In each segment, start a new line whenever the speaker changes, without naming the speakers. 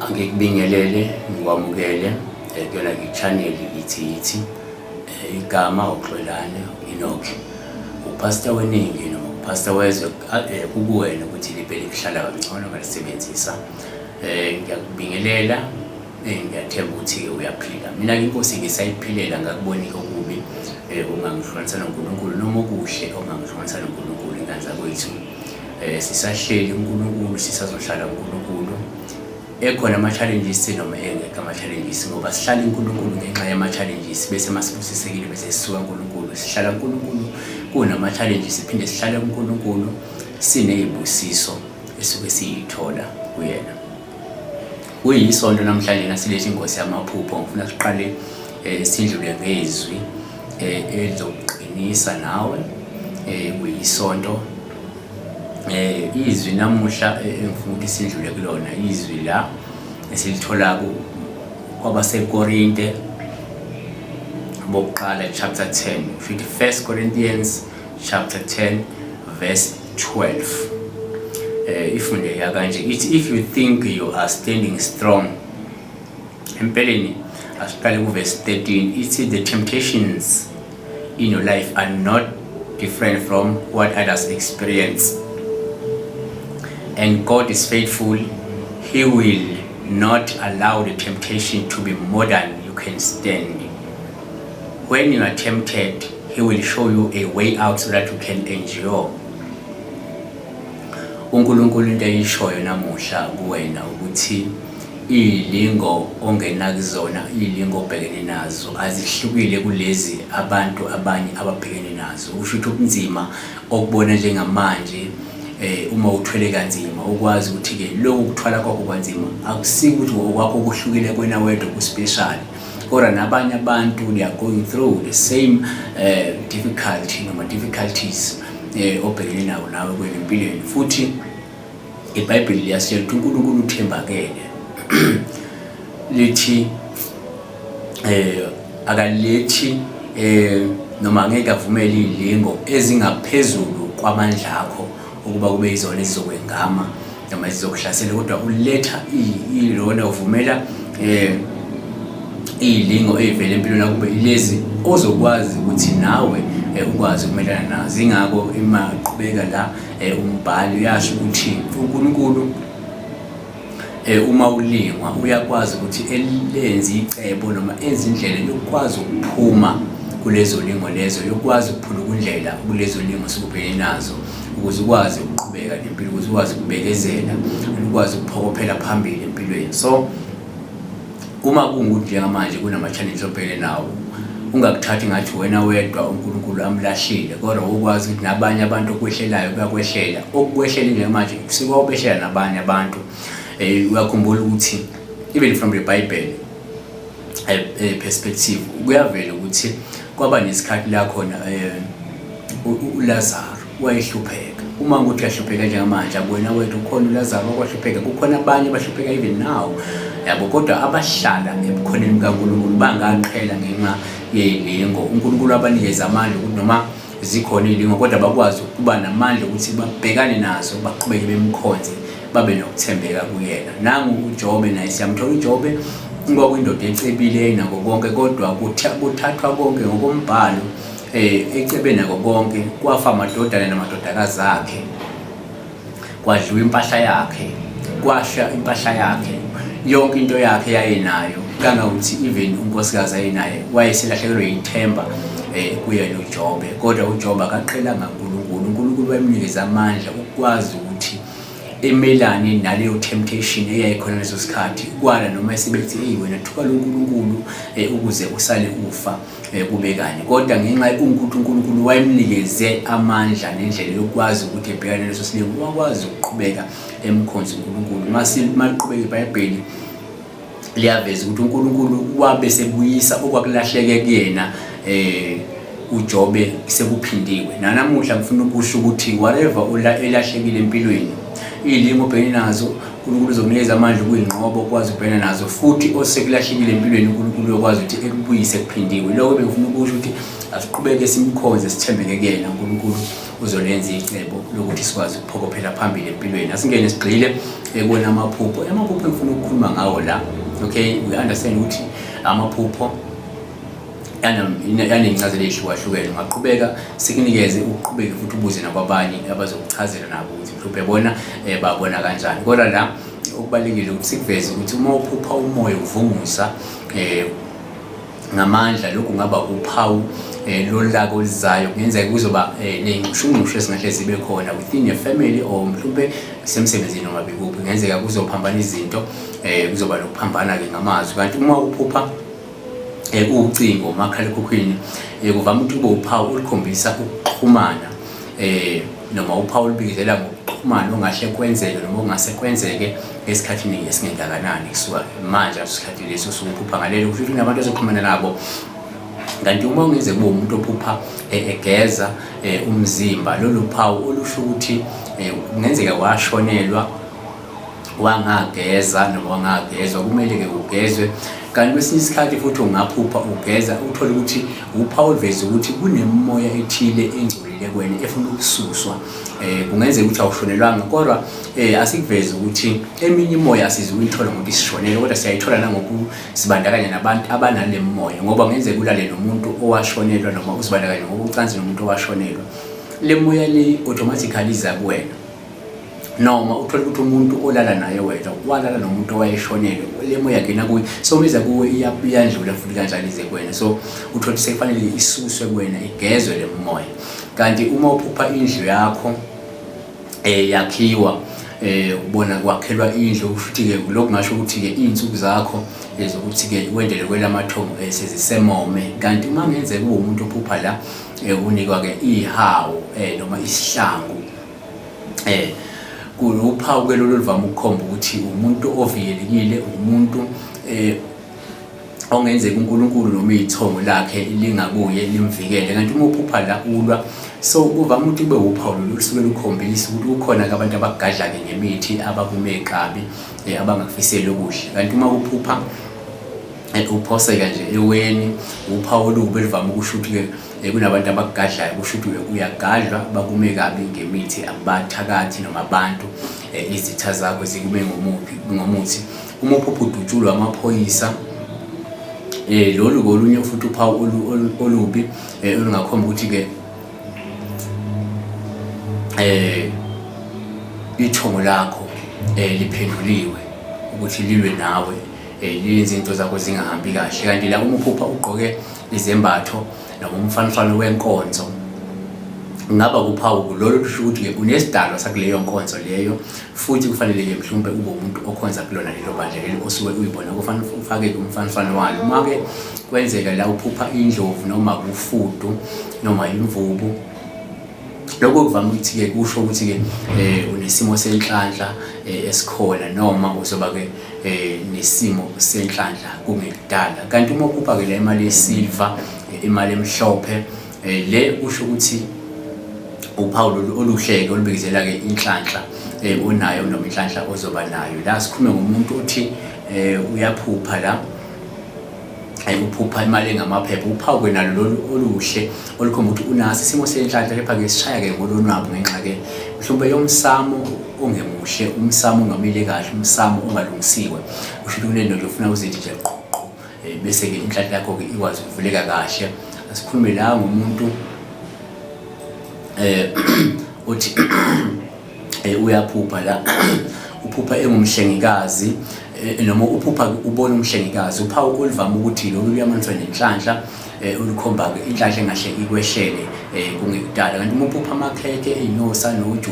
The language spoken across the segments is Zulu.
Angikubingelele ngikwamukele kuyona i-channel ithi yithi igama uXolani Enoch, upastor weningi noma upastor wezwe. Kukuwena ukuthi liphe likuhlala kangcono ngalisebenzisa. Ngiyakubingelela, ngiyathemba ukuthi uyaphila. Mina-ke inkosi ngisayiphilela, ngakuboni okubi ungangihlukanisa noNkulunkulu noma okuhle ongangihlukanisa noNkulunkulu. Ingane zakwethu, sisahleli uNkulunkulu, sisazohlala uNkulunkulu ekhona ama-challenges noma engekho ama-challenges, ngoba sihlala uNkulunkulu ngenxa yama-challenges, bese masibusisekile bese sisuka uNkulunkulu. Sihlala uNkulunkulu kunama-challenges, siphinde sihlale uNkulunkulu siney'busiso esuke siyithola kuyena. Kuyisonto namhlanje nasilethe ingosi yamaphupho. Ngifuna siqale sidlule ngezwi elizokuqinisa nawe. Kuyisonto, izwi namuhla engifuna ukuthi sidlule kulona, izwi la esilithola kwabaseKorinte bokuqala chapter 10, futhi First Corinthians chapter 10 verse 12. Ifundeka kanje, ithi, "If you think you are standing strong." Empeleni asiqale ku-verse 13. Ithi, "The temptations in your life are not different from what others experience, and God is faithful. He will not allow the temptation to be more than you can stand. When you are tempted, He will show you a way out so that you can endure." UNkulunkulu into eyishoyo namuhla kuwena ukuthi iy'lingo ongena kuzona, iy'lingo obhekene nazo, azihlukile kulezi abantu abanye ababhekene nazo. Kusho ukuthi ubunzima okubona njengamanje, uma uthwele kanzima, ukwazi ukuthi-ke lokhu kuthwala kwakho kwanzima akusiko ukuthi okwakho kuhlukile kwena wedwa, ku-special, kodwa nabanye abantu they are going through the same difficulty noma difficulties obhekene nawo nawe kwena empilweni. Futhi iBhayibheli liyasitshela ukuthi uNkulunkulu uthembakele, lithi akalethi noma angeke avumele izilingo ezingaphezulu kwamandla akho ukuba kube yizona ezizokwengama noma ezizokuhlasela, kodwa uletha ilona uvumela iy'lingo ey'vela empilweni yakho kube ilezi ozokwazi ukuthi nawe ukwazi ukumelana nazo. Ingakho ima qhubeka la umbhali uyasho ukuthi uNkulunkulu uma ulingwa uyakwazi ukuthi elenze icebo noma enze indlela yokukwazi ukuphuma kulezo lingo lezo, yokwazi ukuphuluka indlela kulezo lingo sukubhekene nazo, ukuze ukwazi ukuqhubeka nempilo, ukuze ukwazi ukubekezela, ukwazi ukuphokophela phambili empilweni. So uma kungukuthi njengamanje kunama-challenge obhekene nawo, ungakuthathi ngathi wena wedwa uNkulunkulu amlahlile, kodwa ukwazi ukuthi nabanye abantu okwehlelayo kuyakwehlela. Okukwehlele njengamanje sekwawubehlela nabanye abantu. Uyakhumbula ukuthi even from the Bible perspective kuyavela ukuthi kwaba nesikhathi la khona uLazaro wayehlupheka. Uma ukuthi uyahlupheka njengamanje, akuwena wedwa, ukhona uLazaro okwahlupheka, kukhona abanye abahlupheka even now, yabo, kodwa abahlala ebukhoneni bukaNkulunkulu bangaqhela ngenxa yey'lingo. UNkulunkulu abanikeza amandla ukuthi noma zikhona iy'lingo kodwa bakwazi ukuba namandla ukuthi babhekane nazo, baqhubeke bemkhonze, babe nokuthembeka kuyena. Nangu uJobe naye siyamthola. UJobe kwakuyindoda ecebile nako konke, kodwa kuthathwa konke ngokombhalo, ecebe nako konke, kwafa amadodana namadodakazi akhe, kwadliwa impahla yakhe, kwasha impahla yakhe, yonke into yakhe yayenayo, kangangokuthi even unkosikazi ayenaye wayeselahlekelwe yithemba kuyena uJobe. Kodwa uJobe akaqhelanga uNkulunkulu. UNkulunkulu wayemnikeza amandla ukwazi ukuthi emelane naleyo temptation eyayikhona leso sikhathi, kwala noma esebethi, "Hey wena, thuka lo uNkulunkulu ukuze usale ufa kube kanye." Kodwa ngenxa ukuthi uNkulunkulu wayemnikeze amandla nendlela yokwazi ukuthi ebhekane leso silingo, wakwazi ukuqhubeka emkhonza uNkulunkulu. Maliqhubeka iBhayibheli liyaveza ukuthi uNkulunkulu wabe sebuyisa okwakulahleke kuyena uJobe sekuphindiwe. Nanamuhla ngifuna ukusho ukuthi whatever elahlekile empilweni Iy'lingo obhekene nazo uNkulunkulu uzokunikeza amandla ukuyinqoba ukwazi ukubhekana nazo futhi osekulahlekile empilweni uNkulunkulu uyokwazi ukuthi ekubuyise kuphindiwe. Lokho bengifuna ukusho ukuthi asiqhubeke simkhonze sithembeke kuyena uNkulunkulu uzolenza icebo lokuthi sikwazi ukuphokophela phambili empilweni. Asingene sigxile ekuwona amaphupho. Amaphupho engifuna ukukhuluma ngawo la. Okay, we understand ukuthi amaphupho yanencazelo eyehlukahlukene. Ungaqhubeka sikunikeze uqhubeke futhi ubuze nakwabanye abazokuchazela nabo ukuthi mhlawumbe bona babona kanjani. Kodwa la okubalulekile ukuthi sikuveze ukuthi uma uphupha umoya uvunguza ngamandla, lokhu kungaba uphawu lolaka oluzayo. Kungenzeka kuzoba ney'nxushunxushu ezingahle zibe khona within your family or mhlawumbe semsebenzini noma bekuphi. Kungenzeka kuzophambana izinto, kuzoba nokuphambana-ke ngamazwi. Kanti uma uphupha ucingo umakhalekhukhwini, kuvame ukuthi kube uphawu olukhombisa ukuxhumana noma uphawu olubikezela ngokuxhumana ongahle kwenzeke noma okungase kwenzeke esikhathini esingengakanani kusuka manje aso sikhathi leso osuke uphupha ngalelo, kusho ukuthi kunabantu ozoxhumana nabo. Kanti uma kungenzeka kube umuntu ophupha egeza umzimba, lolu phawu olusho ukuthi kungenzeka washonelwa wangageza noma wangagezwa, kumele-ke ugezwe. Kanti kwesinye isikhathi futhi ungaphupha ugeza uthole ukuthi uphawu oluveza ukuthi kunemimoya ethile engcolile kuwena efuna ukususwa. Kungenzeka ukuthi awushonelwanga, kodwa asikuveze ukuthi eminye imoya asizukuyithola ngokuthi sishonele, kodwa siyayithola nangokusibandakanya nabantu abanale moya, ngoba kungenzeka ulale nomuntu owashonelwa noma uzibandakanye ngokocansi nomuntu owashonelwa. Le moya le automatically iza kuwena. Noma uthole ukuthi umuntu olala naye wena walala nomuntu owayeshonelwe, le moya yangena kuye, so uma iza kuwe iyandlula futhi kanjalo ize kuwena. So uthole ukuthi sekufanele isuswe kuwena, igezwe le moya. Kanti uma uphupha indlu yakho yakhiwa, ubona kwakhelwa indlu, kusho ukuthi-ke lokhu kungasho ukuthi-ke iy'nsuku zakho zokuthi-ke wendele kwelamathongo sezisemome. Kanti uma kungenzeka ube umuntu ophupha la unikwa-ke ihawu noma isihlangu, Kuluphawu ke lolu oluvame ukukhomba ukuthi umuntu ovikelekile, umuntu ongenzeka uNkulunkulu noma ithongo lakhe lingakuye limvikele. Kanti uma uphupha la ulwa, so kuvame ukuthi kube uphawu lolu olusuke lukhombisa ukuthi kukhona-ke abantu abakugadla-ke ngemithi, abakume kabi, abangakufiseli okuhle. Kanti uma uphupha uphoseka nje eweni, uphawu olubi oluvame ukusho ukuthi-ke kunabantu abakugadlayo, kusho ukuthi uyagadlwa, bakume kabi ngemithi, abathakathi noma abantu, izitha zakho zikume ngomuthi. Uma uphupha udutshulwa amaphoyisa, lolu kolunye futhi uphawu olubi olungakhomba ukuthi-ke ithongo lakho liphenduliwe ukuthi lilwe nawe, liyenze izinto zakho zingahambi kahle. Kanti la uma uphupha ugqoke izembatho noma umfanifano wenkonzo, kungaba kuphawu lolo lusho ukuthi-ke unesidalwa sakuleyo nkonzo leyo, futhi kufanele-ke mhlawumbe ube umuntu okhonza kulona lelo bandla lelo osuke uyibona, kufanele ufake-ke umfanifano walo. Uma-ke kwenzeka la uphupha indlovu noma kufudu noma imvubu, lokho kuvame ukuthi-ke kusho ukuthi-ke unesimo senhlanhla esikhona, noma uzoba-ke nesimo senhlanhla kungekudala. Kanti uma uphupha-ke la imali yesilva, imali emhlophe, le kusho ukuthi uphawu lolu oluhle-ke olubikezela-ke inhlanhla onayo noma inhlanhla ozoba nayo. La sikhulume ngomuntu othi uyaphupha la, uphupha imali engamaphepha, uphawu-ke nalo lolu oluhle olukhomba ukuthi unaso isimo senhlanhla, kepha-ke sishaya-ke ngolonwabu ngenxa-ke mhlawumbe yomsamo ongemuhle, umsamo ongamile kahle, umsamo ongalungisiwe. Kusho ukuthi kunento nje ofuna uzithi nje qhu qhu, bese-ke inhlanhla yakho-ke ikwazi ukuvuleka kahle. Asikhulume la ngomuntu uthi uyaphupha la, uphupha engumhlengikazi, noma uphupha ubona umhlengikazi. Uphawu oluvame ukuthi lolu luyamaniswa nenhlanhla, olukhomba-ke inhlanhla engahle ikwehlele kungekudala. Kanti uma uphupha amakhekhe ey'nyosi noju,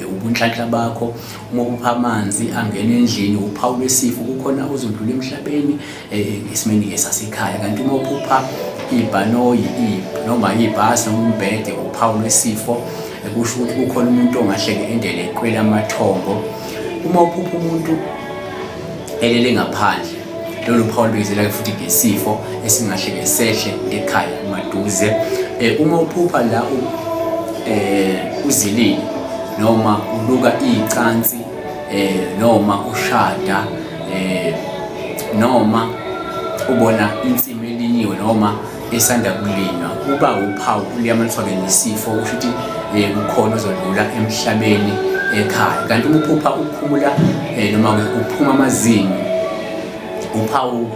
ubunhlanhla bakho. Uma uphupha amanzi angena endlini, uphawu lwesifo, kukhona ozodlula emhlabeni esimeni-ke sasekhaya. Kanti uma uphupha ibhanoyi noma ibhasi noma umbhede, uphawu lwesifo, kusho ukuthi kukhona umuntu ongahle-ke endele kwelamathongo. Uma uphupha umuntu elele ngaphandle, lolu phawu lubikezela-ke futhi ngesifo esingahle-ke sehle ekhaya maduze. Uma uphupha la uzilile, noma uluka icansi noma ushada noma ubona insimi elinyiwe noma esanda kulinywa, kuba uphawu luyamaniswa-ke nesifo, kusho ukuthi kukhona ozodlula emhlabeni ekhaya. Kanti uma uphupha ukhumula noma-ke uphuma amazinyo, uphawu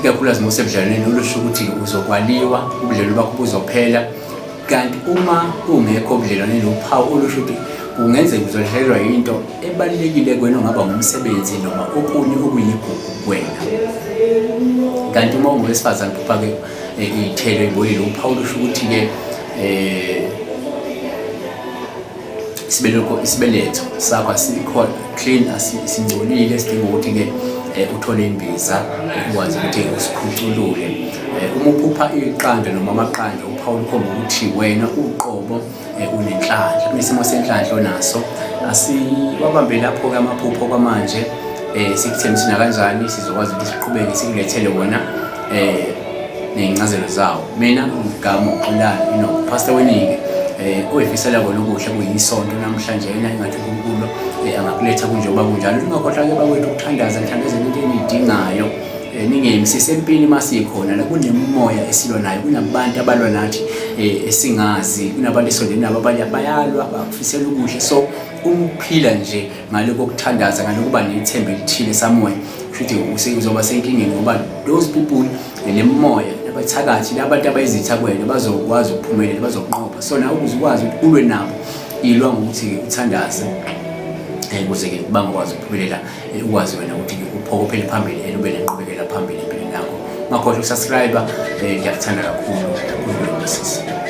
ikakhulukazi uma usebudlelwaneni olusho ukuthi uzokwaliwa, ubudlelwane bakho buzophela. Kanti uma ungekho obudlelwaneni, uphawu olusho ukuthi kungenzeka uzolahlekelwa yinto ebalulekile kuwena, ongaba ngumsebenzi noma okunye okuyigugu kuwena. Kanti uma ungowesifazane uphupha-ke iy'thelo ey'bolile, uphawu olusho ukuthi-ke isibeletho sakho asikho clean, singcolile, sidinga ukuthi-ke uthole imbiza ukwazi ukuthi usikhuculule. Uma uphupha iqanda noma amaqanda, uphawu olukhomba ukuthi wena uqobo unenhlanhla, kunesimo senhlanhla onaso. Asiwabambe lapho-ke amaphupho kwamanje, sikuthembise nakanjani sizokwazi ukuthi siqhubeke sikulethele wona ney'ncazelo zawo. Mina ngigama uXolani Enoch, Pastor Weningi, oyifisela kona okuhle kuyisonto namhlanje yena, engathi uNkulunkulu angakuletha kunjengoba kunjalo. Ningakhohlwa-ke bakwethu ukuthandaza, nithandazele into eniyidingayo. Ningemi, sisempini masikhona la, kunemimoya esilwa nayo, kunabantu abalwa nathi esingazi, kunabantu esondeni nabo abanye bayalwa, bakufisela ukuhle. So uma uphila nje ngale kokuthandaza, ngale kuba nethemba elithile somewhere, kusho ukuthi uzoba senkingeni, ngoba those people, lemimoya, abathakathi, labantu abayizitha kuwena bazokwazi ukuphumelela, bazokunqoba. So nawe ukuze ukwazi ukuthi ulwe nabo, ilwa ngokuthi uthandaze, ukuze-ke bangakwazi ukuphumelela, ukwazi wena ukuthi uphokophele phambili and ube nenqubekela phambili empilweni yakho. Ungakhohlwa ukusubscribe, ngiyakuthanda kakhulu. Unkulunkulu.